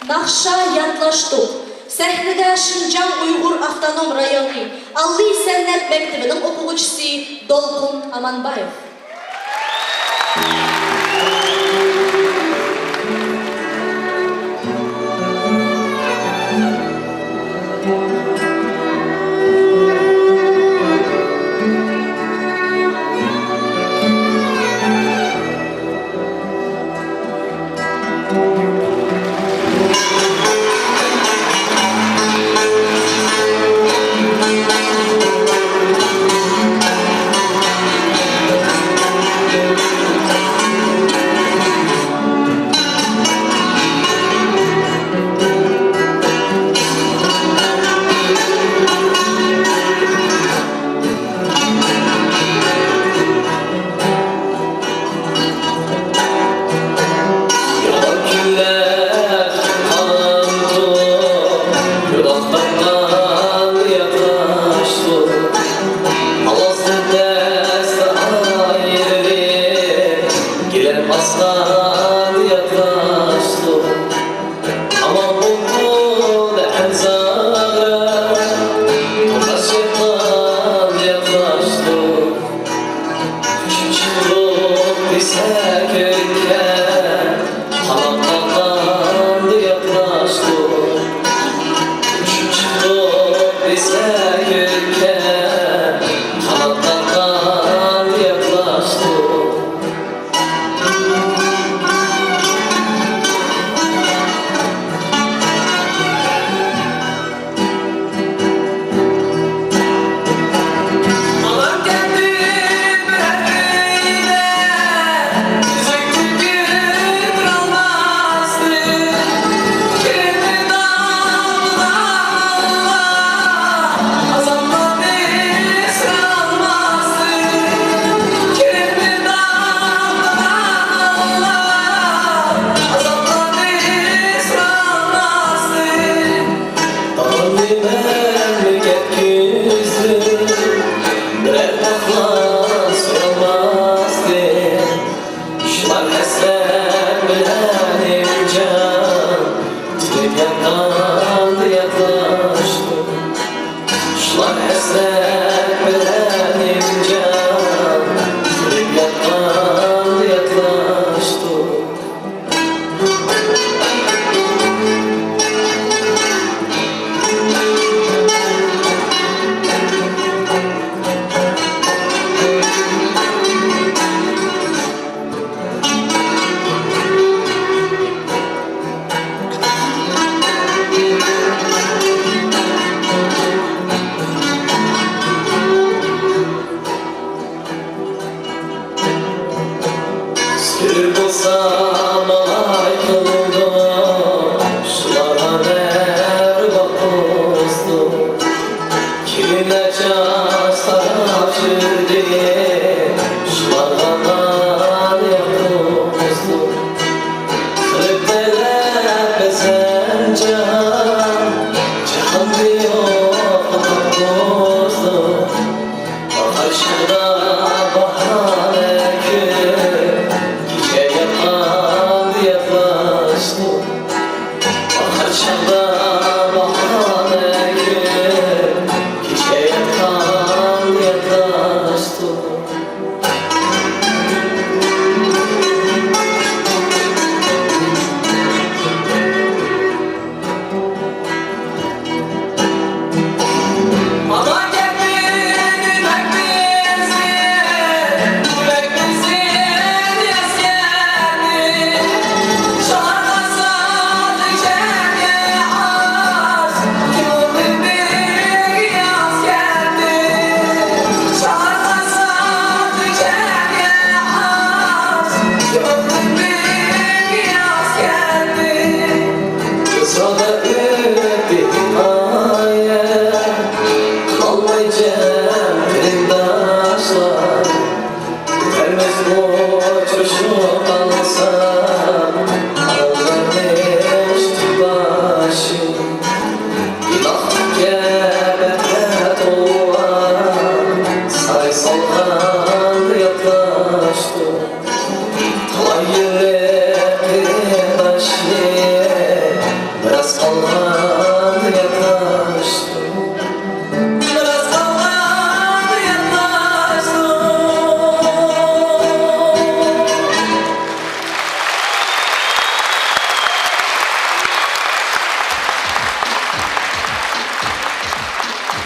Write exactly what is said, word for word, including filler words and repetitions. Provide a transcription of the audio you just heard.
ناخشا يادلاشتۇق. سەھنىدە شىنجاڭ ئۇيغۇر ئاپتونوم رايونى ئالىي سەنئەت مەكتىپىنىڭ ئوقۇغۇچىسى دولقۇن ئامانبايېۋ. يامان كۈنلەر قالامدۇ، يولاقتاقلار ياتاشتۇ. ئاۋازدىن تەستە ئايرىلىپ، گىلەم ئاسقان ياتاشتۇ. ئامان بولدۇم ھەم زاغرا، توقاش ياتقان ياتاشتۇ. چىقتۇق دېسە كۆككە، قانات قاققاندا ياتلاشتۇق. ئۇچۇپ چىقتۇق دېسە كۆككە، قانات قاققاندا ياتلاشتۇق. دادامنى مەملىكەت كۈزدە بىرەر باغلاپ سويالماستى. شۇلار ھەسرەت بىلەن ئىمجان تىترەپ ياتقاندا ياتلاشتۇق. شۇلار ھەسرەت بىلەن ئىمجان تىترەپ ياتقاندا ياتلاشتۇق. سۈر بولسا ماڭاي قىلدىم، شۇلارغا مەھرىبان قىلدىم. كېلىنلەر چاچ تاراپ يۈردى، شۇلارغا مەھرىبان قىلدىم. قىلىپ تەلەپ بەزەن جاھان، جاھاندا يوق قىلدىم. باھار چاغدا باھار كۈن، كېچە ياتقاندا ياتلاشتۇق. باھار چاغدا